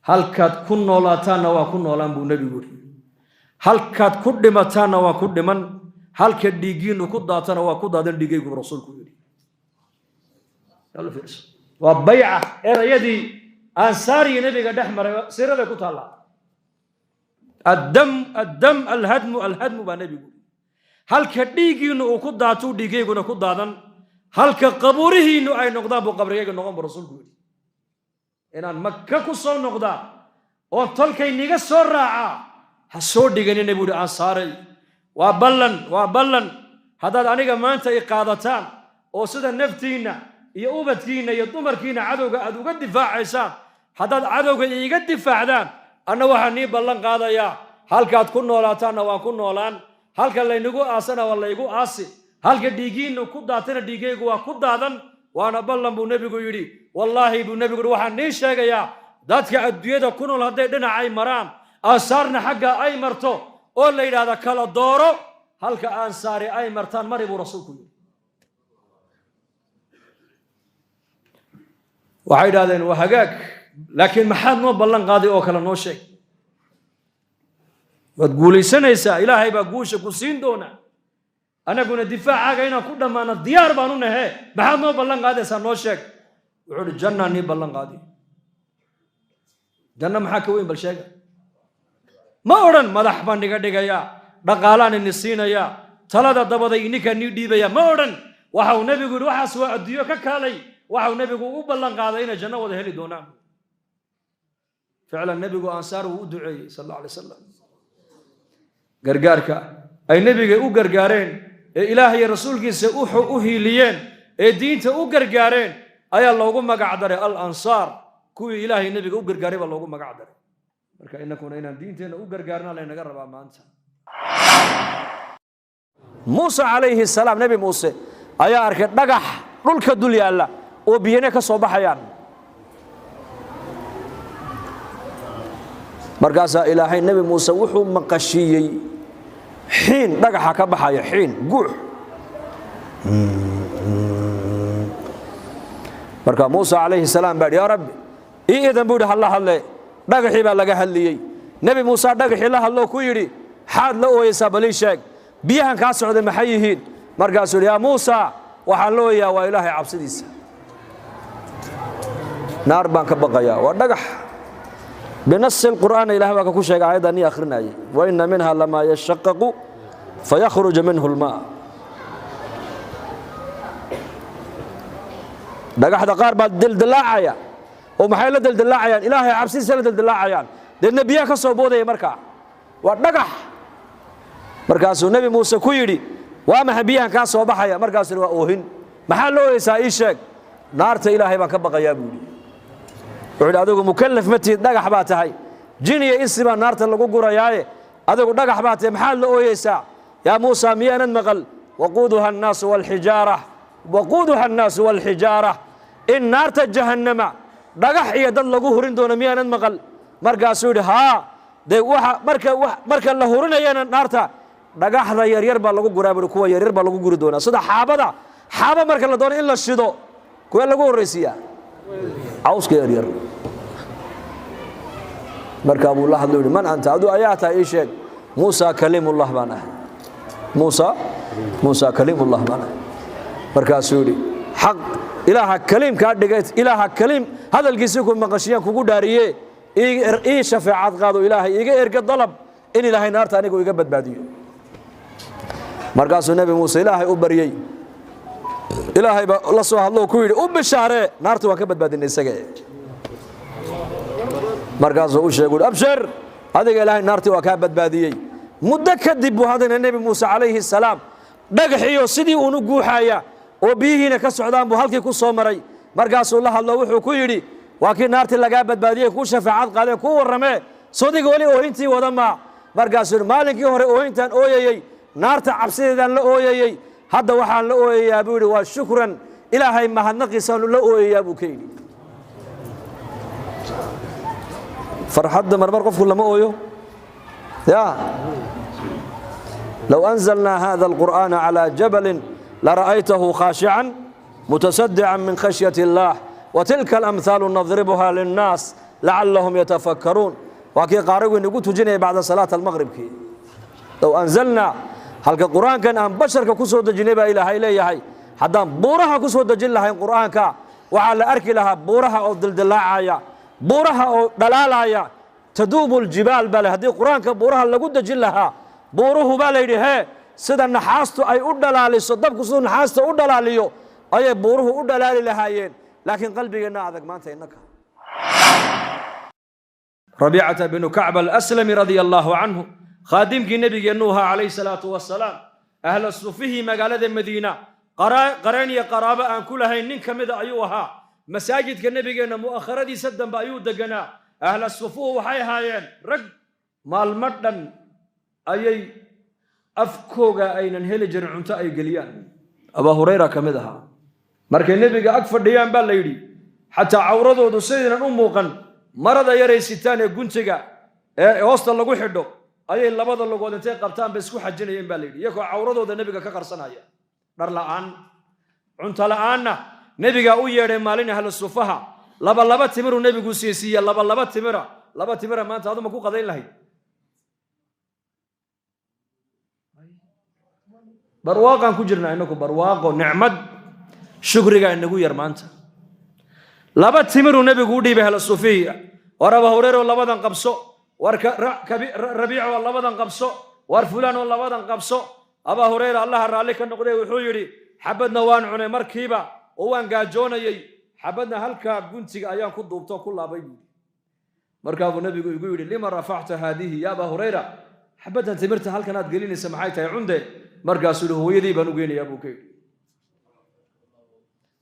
Halkaad ku noolaataanna waa ku noolaan, buu nebigu yidhi. Halkaad ku dhimataanna waa ku dhiman, halka dhiiggiinnu ku daatana waa ku daadan dhiiggaygu, rasuulku yidhi. Waa bayca, erayadii ansaariyo nebiga dhex maray siiraday ku taallaa. Addam addam, alhadmu alhadmu, baa nebigu. Halka dhiiggiinnu uu ku daatuu dhiiggayguna ku daadan, halka qabuurihiinnu ay noqdaan buu qabrigayga noqon, buu rasuulku yidhi. Inaan Maka ku soo noqdaa oon tolkay niga soo raacaa ha soo dhiganina, buu yidhi ansaaray. Waa ballan, waa ballan. Haddaad aniga maanta i qaadataan oo sida naftiinna iyo ubadkiinna iyo dumarkiinna cadowga aad uga difaacaysaan haddaad cadowga iiga difaacdaan, anna waxaan nii ballan qaadayaa halkaad ku noolaataanna waan ku noolaan, halka laynagu aasana waa laygu aasi, halka dhiiggiinnu ku daatana dhiiggaygu waa ku daadan. Waana ballan, buu nebigu yidhi. Wallaahi, buu nebigu yidhi, waxaan nii sheegayaa dadka adduunyada ku nool hadday dhinacay maraan, ansaarna xagga ay marto, oo la yidhaahda kala dooro, halka ansaari ay martaan mari, buu rasuulku yidhi. Waxay idhahdeen, waa hagaag, laakiin maxaad noo ballan qaaday oo kale noo sheeg. Waad guulaysanaysaa, Ilaahay baa guusha ku siin doona. Anaguna difaacaaga inaan ku dhammaano diyaar baanu nahe. Maxaad noo ballan qaadaysaa? Noo sheeg. Wuxuu ihi, jannaa nii ballan qaadi. Janno maxaa ka weyn? Bal sheega. Ma odhan madax baan niga dhigayaa, dhaqaalaan ini siinayaa, talada dabaday ininkaa nii dhiibaya, ma odhan. Waxa uu nebigu yidhi, waxaas waa adduunyo ka kaalay. Waxa uu nebigu u ballan qaaday inay janno wada heli doonaan. Ficlan, nebigu ansaar wuu u duceeyey, sal alla alay wasalam. Gargaarka ay nebiga u gargaareen ee Ilaah iyo rasuulkiisa u hiiliyeen ee diinta u gargaareen ayaa loogu magac daray Al Ansaar. Kuwii Ilaahay nebiga u gargaaray baa loogu magac daray. Marka inakuna inaan diinteenna u gargaarna laynaga rabaa maanta. Muuse calayhi salaam, Nebi Muuse ayaa arkay dhagax dhulka dul yaalla oo biyana ka soo baxayaan. Markaasaa Ilaahay Nebi Muuse wuxuu maqashiiyey xiin dhagaxa ka baxaya, xiin guux. Marka Muuse calayhi salaam baa yidhi, yaa Rabbi, ii idan buu yidhi, halla hadle. Dhagaxii baa laga hadliyey. Nebi Muuse dhagaxii la hadloo ku yidhi, xaad la ooyeysaa? Bal ii sheeg, biyahan kaa socday maxay yihiin? Markaasuu yidhi, yaa Muusa, waxaan la ooyayaa waa Ilaahay cabsidiisa, naar baan ka baqayaa. Waa dhagax. Binasi lqur'aanna Ilahay baa ka ku sheegay aayadda nii akhrinayay, wa inna minha lamaa yashaqaqu fayakhruju minhu lmaa. Dhagaxda qaar baa dildilaacaya oo maxay la dildilaacayaan? Ilaahay cabsidiisa la dildilaacayaan, deedna biyaha ka soo boodaya. Markaa waa dhagax. Markaasuu Nebi Muuse ku yidhi, waa maxay biyahan kaa soo baxaya? Markaasuu yidhi, waa oohin. Maxaa la ooyeysaa? Ii sheeg. Naarta Ilaahay baan ka baqayaa, buu yidhi. Wuxuu yidhi, adigu mukallaf ma tihid, dhagax baa tahay. Jin iyo insi baa naarta lagu gurayaaye, adigu dhagax baa tahay, maxaad la ooyeysaa? Yaa Muusa, miyaanad maqal waquuduha annaasu walxijaara, waquuduha annaasu walxijaara, in naarta jahannama dhagax iyo dad lagu hurin doono? Miyaanad maqal? Markaasuu yidhi, haa. Dee waxa marka la hurinayana naarta dhagaxda yaryar baa lagu guraa, buhi. Kuwa yaryar baa lagu guri doonaa, sida xaabada. Xaaba marka la doono in la shido, kuwee lagu horraysiiyaa? Cawska yaryar. Markaa buu la hadlo, yidhi, man anta? Aduu ayaa tahay? Ii sheeg. Muusa kaliimullah baan ahay. Muusa kaliimullah baan ahay. Markaasuu yidhi, xaq Ilaaha kaliimkaa dhigay, Ilaaha kaliim hadalkiisii ku maqashiyaan kugu dhaariye, ii shafeecad qaado, Ilaahay iiga erga dalab in Ilaahay naarta anigu iga badbaadiyo. Markaasuu Nebi Muuse Ilaahay u baryey. Ilaahay baa la soo hadloo ku yidhi, u bishaaree, naarta waan ka badbaadinay isaga. Markaasuu u sheegay, abshir adiga, Ilaahay naartii waa kaa badbaadiyey. Muddo kadib buu haddana Nebi Muuse calayhi salaam dhagaxiyo sidii uunu guuxaya oo biyihiina ka socdaan buu halkii ku soo maray. Markaasuu la hadlo, wuxuu ku yidhi, waa kii naartii lagaa badbaadiyey, kuu shafeecad qaadeen, kuu warramee, sodiga weli oohintii wada maa? Markaasuu yidhi, maalinkii hore oohintaan ooyayey naarta cabsideedaan la ooyayey, hadda waxaan la ooyayaa, buu yidhi, waa shukran, Ilaahay mahadnaqiisaanu la ooyayaa, buu ka yidhi. Farxadda marmar qofku lama ooyo. Ya low anzalnaa hada alqur'aana calaa jabalin lara'aytahu khaashican mutasaddican min khashyati illaah watilka alamhaalu nadribuha linnaas lacallahum yatafakkaruun. Waa kii qaarigu inagu tujinaya bacda salaat almaqribkii. Low anzalnaa, halka qur'aankan aan basharka ku soo dejinay baa Ilaahay leeyahay, haddaan buuraha ku soo dejin lahayn qur'aanka, waxaa la arki lahaa buuraha oo dildilaacaya, buuraha oo dhalaalaya. Taduubu ljibaal baa le. Haddii qur'aanka buuraha lagu dejin lahaa, buuruhu baa la yidhi hee, sida naxaastu ay u dhalaaliso, dabku siduu naxaasta u dhalaaliyo ayay buuruhu u dhalaali lahaayeen. Laakiin qalbigeenna adag maanta innaka. Rabiicata binu Kacb Alaslami radia allaahu canhu, khaadimkii nebigeennu ahaa calayhi salaatu wasalaam, ahla sufihii magaalada Madiina, qareen iyo qaraabo aan ku lahayn nin ka mida ayuu ahaa. Masaajidka nebigeenna mu'akharadiisa dambe ayuu deganaa. Ahla sufuhu waxay ahaayeen rag maalmo dhan ayay afkooga aynan heli jirin cunto ay geliyaan. Abaa Hurayra ka mid ahaa. Markay nebiga ag fadhiyaan baa la yidhi, xataa cawradoodu sidaynan u muuqan, marada yaray sitaan ee guntiga ee hoosta lagu xidho ayay labada lugood intay qabtaan bay isku xajinayeen, baa la yidhi, iyagoo cawradooda nebiga ka qarsanaya. Dhar la'aan, cunto la'aanna. Nebigaa u yeedhay maalin ahlu sufaha. Laba laba timiruu nebigu siisiiye, laba laba timira. Laba timira maanta aduma ku qadayn lahayd? Barwaaqaan ku jirnaa inaku, barwaaqo, nicmad, shukrigaa inagu yar maanta. Laba timiruu nebigu u dhiibay ahla sufiya. War Aba Hureyro, labadan qabso. War Rabiico, labadan qabso. War fulaan oo, labadan qabso. Abaa Hureyra, Allaha raalli ka noqday, wuxuu yidhi: xabadna waan cunay markiiba oo waan gaajoonayay, xabadna halkaa guntiga ayaan ku duubto, ku laabay, buui. Markaa buu nebigu igu yidhi: "Lima rafacta haadihi ya Abaa Hurayra? Xabaddan timirta halkan aad gelinaysa maxay tahay? Cunde." Markaasuu yihi: "Hooyadii baan u geynayaa," buu ka yidhi.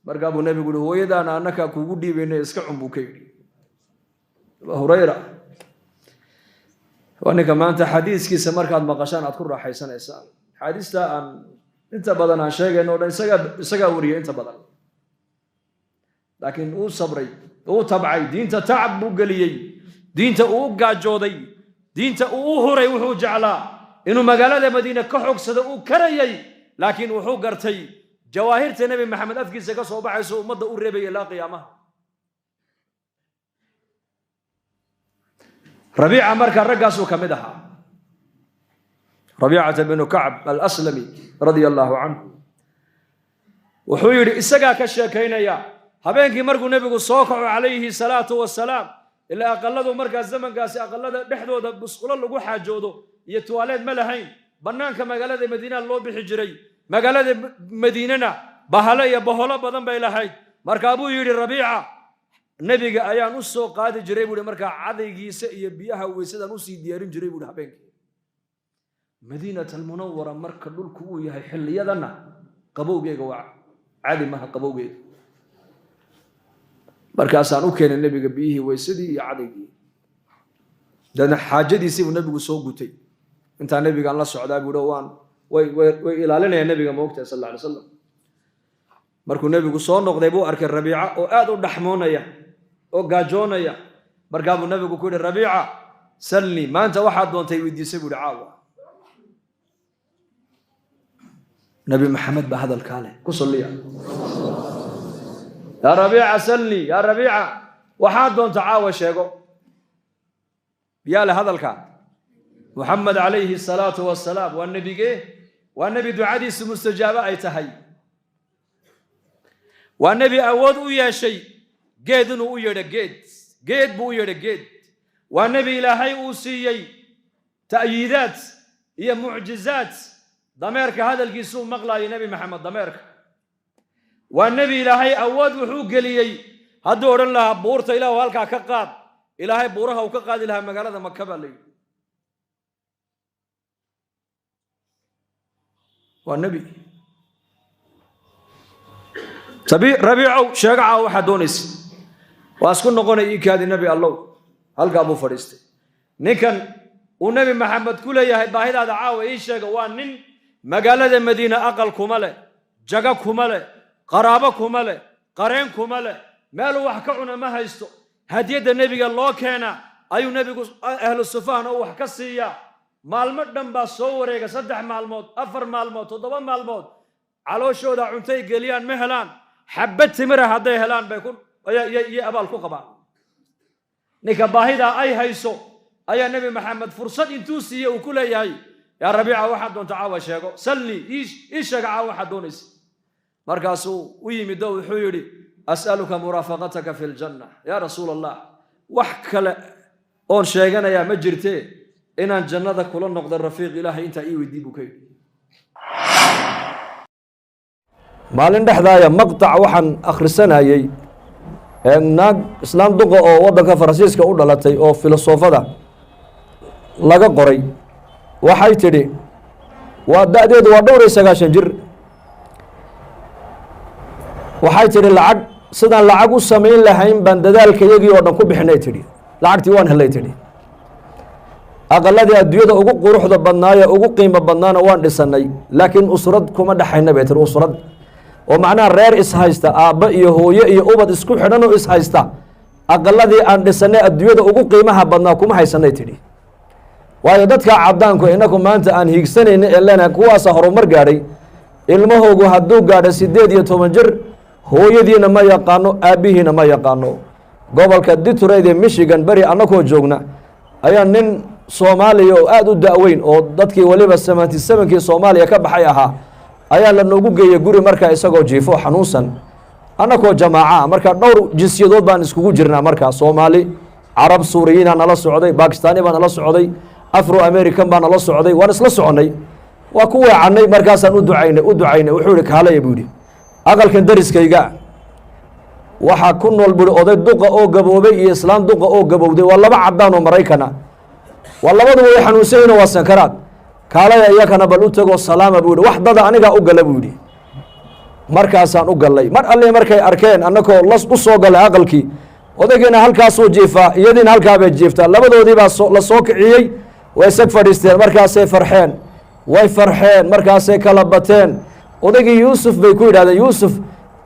Markaa buu nebigu yihi: "Hooyadaana annakaa kuugu dhiibayna, iska cun," buu ka yidhi. Abaa Hurayra waa ninka maanta xadiiskiisa markaad maqashaan aad ku raaxaysanaysaan. Axaadiista aan inta badan aan sheegayno o dhan isagaa wariyay inta badan, laakiin uu sabray, uu tabcay, diinta tacab buu geliyey, diinta uu u gaajooday, diinta uu u huray. Wuxuu jeclaa inuu magaalada Madiine ka xogsado, uu karayay, laakiin wuxuu gartay jawaahirta Nebi Maxamed afkiisa ka soo baxayso ummadda u reebaya ilaa qiyaamaha. Rabiica markaa raggaasuu ka mid ahaa, Rabiicata binu Kacb Alaslami radia allaahu canhu. Wuxuu yidhi, isagaa ka sheekaynaya, habeenkii markuu nebigu soo kaco calayhi salaatu wasalaam, ilaa aqaladu markaas zamankaasi aqalada dhexdooda busqulo lagu xaajoodo iyo tuwaaleed ma lahayn. Bannaanka magaalada Madiina loo bixi jiray. Magaalada Madiinena bahalo iyo boholo badan bay lahayd. Markaa buu yidhi Rabiica: nebiga ayaan u soo qaadi jiray, buuhi, markaa cadaygiisa iyo biyaha weysadaan usii diyaarin jiray, buuhi, habeenkii. Madiinat Almunawara marka dhulku uu yahay xilliyadana qabowgeega waa cadi maha qabowgeega. Markaasaan u keenay nebiga biyihii weysadii iyo cadaygii. Deedna xaajadiisii buu nebigu soo gutay. Intaa nebigaan la socdaa, buuhi, waan way way way ilaalinayaan nebiga, moogtahay, sal alla alay slam. Markuu nebigu soo noqday buu arkay Rabiica oo aad u dhaxmoonaya oo gaajoonaya. Markaa buu nebigu ku yidhi: "Rabiica, salnii, maanta waxaad doontay weydiisay," buu yihi caawa. Nabi Maxamed baa hadalkaa leh, ku salliya. "Yaa Rabiica, salnii, yaa Rabiica, waxaad doonta caawa sheego." Yaa leh hadalka? Muxamed calayhi salaatu wasalaam. Waa nebigee? Waa nebi ducadiisu mustajaabo ay tahay. Waa nebi awood u yeeshay geed inuu u yeedho. Geed, geed buu u yeedho, geed. Waa nebi Ilaahay uu siiyey ta'yiidaad iyo mucjizaad. Dameerka hadalkiisuu maqlaayay Nebi Maxamed, dameerka. Waa nebi Ilaahay awood wuxuu geliyey, hadduu odhan lahaa buurta Ilaahu halkaa ka qaad, Ilaahay buuraha uu ka qaadi lahaa magaalada Maka, baa la yidhi. Waa nebi. "Rabiicow, sheega caawa waxaad doonaysa." Waa isku noqonay. "Ii kaadi, Nebi Allow." Halkaa buu fadhiistay. Ninkan uu Nebi Maxamed ku leeyahay "baahidaada caawa ii sheega" waa nin magaalada Madiine aqal kuma leh, jago kuma leh, qaraabo kuma leh, qareen kuma leh, meeluu wax ka cuna ma haysto. Hadiyadda nebiga loo keena ayuu nebigu ahlu sufahna u wax ka siiyaa. Maalmo dhan baa soo wareega, 3 maalmood, 4 maalmood, 7 maalmood, calooshooda cuntay geliyaan ma helaan. Xabad timira hadday helaan bay iyo abaal ku qabaan. Ninka baahidaa ay hayso ayaa Nebi Maxamed fursad intuu siiye uu ku leeyahay: "Yaa Rabiica, waxaad doonta caawa sheego. Salni, ii sheega caawa waxaad doonaysa." Markaasuu u yimid oo wuxuu yidhi: "As'aluka muraafaqataka fi ljanna, yaa Rasuul Allah. Wax kale oon sheeganayaa ma jirtee, inaan jannada kula noqdo rafiiq Ilaahay intaa ii weydii," buu ka yidhi. Maalin dhexdaaya maqtac waxaan akhrisanayey naag islaam duqa oo waddanka Faransiiska u dhalatay oo filosofada laga qoray. Waxay tidhi, waa da-deedu waa 94 jir, waxay tidhi: "Lacag sidaan lacag u samayn lahayn baan dadaalkayagii oo dhan ku bixinay," tidhi. "Lacagtii waan helay," tidhi. "Aqaladii adduunyada ugu quruxda badnaaye ugu qiimo badnaana waan dhisanay, laakiin usrad kuma dhexayna," bay tihi. "Usrad oo macnaha reer ishaysta, aabba iyo hooyo iyo ubad isku xidhan oo ishaysta, aqaladii aan dhisanay adduunyada ugu qiimaha badnaa kuma haysanay," tidhi. "Waayo, dadka caddaanku, inaku maanta aan hiigsanayna ee leenahay kuwaasa horumar gaadhay, ilmahoogu hadduu gaadho 18 jir, hooyadiina ma yaqaano, aabbihiina ma yaqaano." Gobolka Detroit ee Michigan beri annakoo joogna ayaa nin Soomaaliya oo aada u da-weyn oo dadkii weliba 77-kii Soomaaliya ka baxay ahaa. Ayaa la noogu geeyey guri markaa isagoo jiifo xanuunsan, annakoo jamaaca. Marka dhowr jinsiyadood baan iskugu jirnaa markaa: Soomaali, Carab, Suuriyiinaa nala socday, Bakistaani baa nala socday, Afro American baa nala socday. Waan isla soconnay, waa ku weecannay. Markaasaan u ducaynay, u ducaynay. Wuxuu yihi, "Kaalaya," buu yidhi, "aqalkan dariskayga waxaa ku nool," buhi, "oday duqa oo gaboobay iyo islaan duqa oo gabowday. Waa laba cadaan oo Maraykana, waa labaduba way xanuunsan yihin, waa sankaraad. Kaalaya, iyakana bal u tegoo salaama," buu yihi. "Wax dada anigaa u gala," buu yidhi. Markaasaan u gallay. Mar alle markay arkeen annakoo las u soo gallay aqalkii, odaygiina halkaasuu jiifaa, iyadiina halkaabay jiiftaa. Labadoodii baa la soo kiciyey, way sag fadhiisteen. Markaasay farxeen, way farxeen, markaasay kala bateen. Odaygii "Yuusuf," bay ku yidhahdeen, "Yuusuf,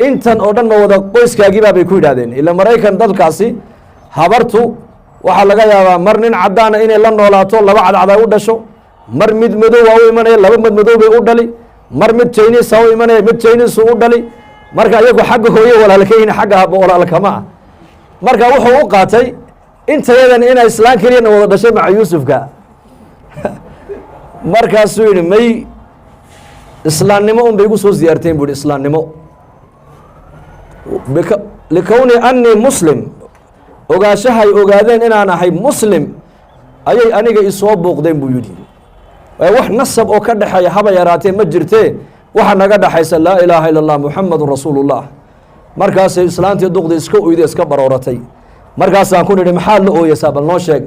intan oo dhan ma wada qoyskaagiibaa?" bay ku yidhahdeen. Ila Maraykan dalkaasi habartu waxaa laga yaabaa mar nin caddaana inay la noolaato, laba cadcad ay u dhasho. Mar mid madow waa u imanaya, laba mid madow bay u dhali. Mar mid Chinese u imanaya, mid Chinese u dhali. Marka iyagu xagga hooye walaalka yihiin, xagga haba walaalkama ah. Marka wuxuu u qaatay intayadan inay islaan keliyana wada dhashay maca Yuusufka. Markaasuu yidhi, "May, islaamnimo un bay igu soo ziyaarteen," bu yihi. "Islaamnimo likowni annii muslim, ogaashahay ogaadeen inaan ahay muslim ayay aniga isoo buuqdeen," buu yidhi. "Wax nasab oo ka dhexeeya haba yaraatee ma jirtee, waxa naga dhexaysa laa ilaaha illa Allah, Muxamadun rasuulullah." Markaasay islaantii duqdi iska oyday, iska barooratay. Markaasaan ku nidhi, "Maxaad la ooyeysaa? Bal noo sheeg."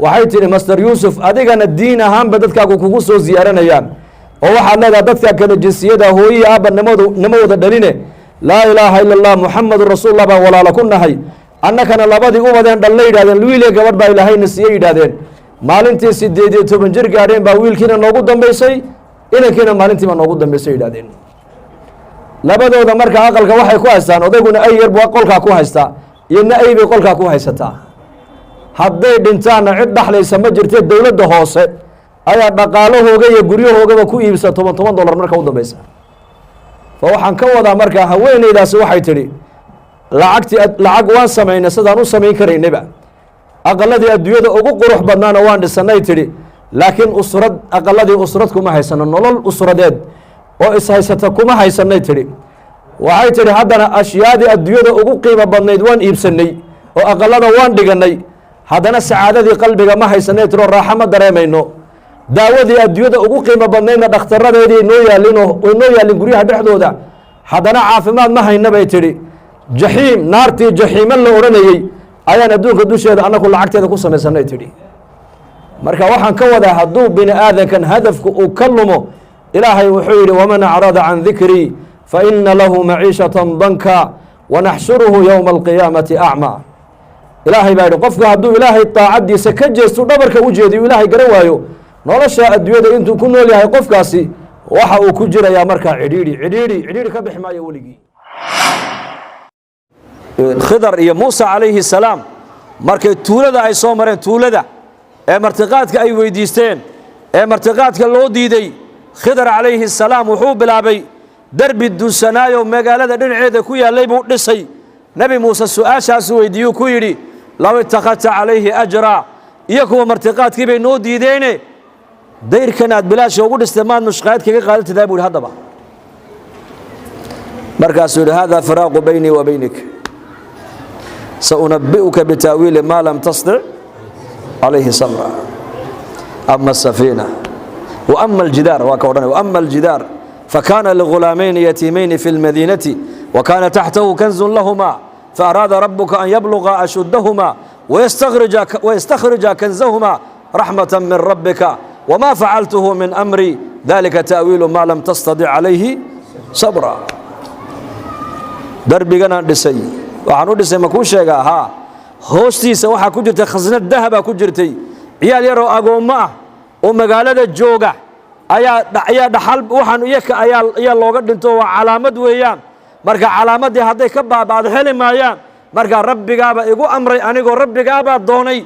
Waxay tidhi, "Master Yuusuf, adigana diin ahaanba dadkaagu kugu soo ziyaaranayaan, oo waxaad leedahay dadka kale jinsiyada hooyihi aabba nimadu nima wada dhaline, laa ilaaha illa Allah, Muxamadun rasuulullah baan walaalo ku nahay. Annakana labadii ubadeen dhalla yidhahdeen, wiil iyo gabadh baa Ilaahayna siiye yidhahdeen. Maalintii 18 jir gaadheen baa wiilkiina noogu dambaysay, inankiina maalintii baa noogu dambaysay," yidhahdeen. "Labadooda marka aqalka waxay ku haystaan, odayguna ay yar buu qolkaa ku haystaa, iyadna ay bay qolkaa ku haysataa. Hadday dhintaanna cid dhaxlaysa ma jirte, dowladda hoose ayaa dhaqaalahooga iyo guryahoogaba ku iibsa toban toban dollar marka u dambeysa." Fa waxaan ka wadaa, markaa haweeneydaasi waxay tidhi, "Lacagtii lacag waan samaynay sidaan u samayn karaynayba, aqaladii adduunyada ugu qurux badnaana waan dhisanay," tidhi, "laakiin usrad, aqaladii usrad kuma haysano, nolol usradeed oo ishaysata kuma haysanay," tidhi. Waxay tidhi, "Haddana ashyaadii adduunyada ugu qiimo badnayd waan iibsanay oo aqalada waan dhiganay, haddana sacaadadii qalbiga ma haysanay," tiro, "raaxo ma dareemayno. Daawadii adduunyada ugu qiimo badnaydna dhakhtaradeedii noo yaallinoo way noo yaallin guryaha dhexdooda, haddana caafimaad ma hayna," bay tidhi. "Jaxiim, naartii jaxiimo la odhanayey ayaan adduunka dusheeda annagu lacagteeda ku samaysanay," tidhi. Marka waxaan ka wadaa, hadduu bini aadankan hadafku uu ka lumo, Ilaahay wuxuu yidhi, "Waman acrada can dikrii fa ina lahu maciishatan danka wanaxshuruhu yowma alqiyaamati acmaa." Ilaahay baa yidhi, qofku hadduu Ilaahay daacaddiisa ka jeesto, dhabarka u jeediyo, Ilaahay garan waayo, nolosha adduunyada intuu ku nool yahay qofkaasi waxa uu ku jirayaa markaa cidhiidhi, cidhiidhi, cidhiidhi, ka bixi maayo weligii. Khidar iyo Muusa calayhi salaam markay tuulada ay soo mareen, tuulada ee martiqaadka ay weydiisteen ee martiqaadka loo diiday, Khidar calayhi salaam wuxuu bilaabay derbi dunsanaayo magaalada dhinaceeda ku yaallay buu dhisay. Nebi Muuse su-aashaasu weydiiyuu, ku yidhi, "Low ittakhadta calayhi ajraa, iyo kuwa martiqaadkii bay noo diideene, dayrkan aad bilaasha ugu dhistay maad mushqaayad kaga qaadantidaa?" buu yidhi. Haddaba markaasuu yidhi, "Hada firaaqu baynii wa baynik, saunabi'uka bitaawiili maa lam tastic calayhi sabra. Ama asafiina وأما الجدار," waa ka odhanay, "وأما الجدار فكان لغلامين يتيمين في المدينة وكان تحته كنز لهما، فأراد ربك أن يبلغا أشدهما ويستخرجا كنزهما رحمة من ربك، وما فعلته من أمري، ذلك تأويل ما لم تستطع عليه صبرا." Darbiganaan dhisay waxaan u dhisay, ma kuu sheegaa? Haa. Hoostiisa waxaa ku jirtay khasnad dahabaa ku jirtay. Ciyaal yaroo agoommo ah oo magaalada jooga ayaa dhaxal waxaan iyaka ayaa looga dhinto. Waa calaamad weeyaan. Marka calaamaddii hadday ka baaba'do heli maayaan. Marka Rabbigaaba igu amray, anigoo Rabbigaabaa doonay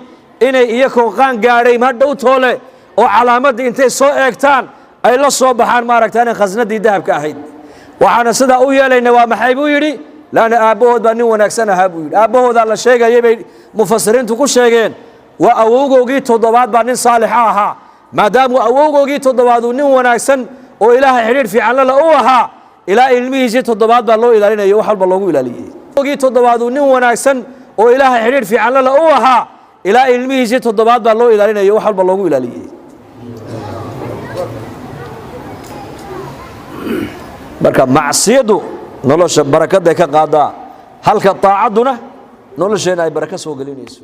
inay iyakoo qaan gaadhay ma dhow toole oo calaamaddii intay soo eegtaan ay la soo baxaan, maaragta, inay khasnaddii dahabka ahayd. Waxaana sidaa u yeelayna waa maxay?" buu yidhi. "Laanna aabbahood baa nin wanaagsan ahaa," buu yidhi. Aabbahoodaa la sheegayay bay mufasiriintu ku sheegeen, waa awowgoogii toddobaad baa nin saalixa ahaa. Maadaamuu awowgoogii toddobaad uu nin wanaagsan Oo Ilaahay xidhiidh fiican lala u ahaa, ilaa ilmihiisii toddobaad baa loo ilaalinayo, wax walba loogu ilaaliyey. Gii toddobaad uu nin wanaagsan oo Ilaahay xidhiidh fiican lala u ahaa, ilaa ilmihiisii toddobaad baa loo ilaalinayo, wax walba loogu ilaaliyey. Marka macsiyadu nolosha barakaday ka qaadaa, halka taacadduna nolosheenna ay baraka soo gelinayso.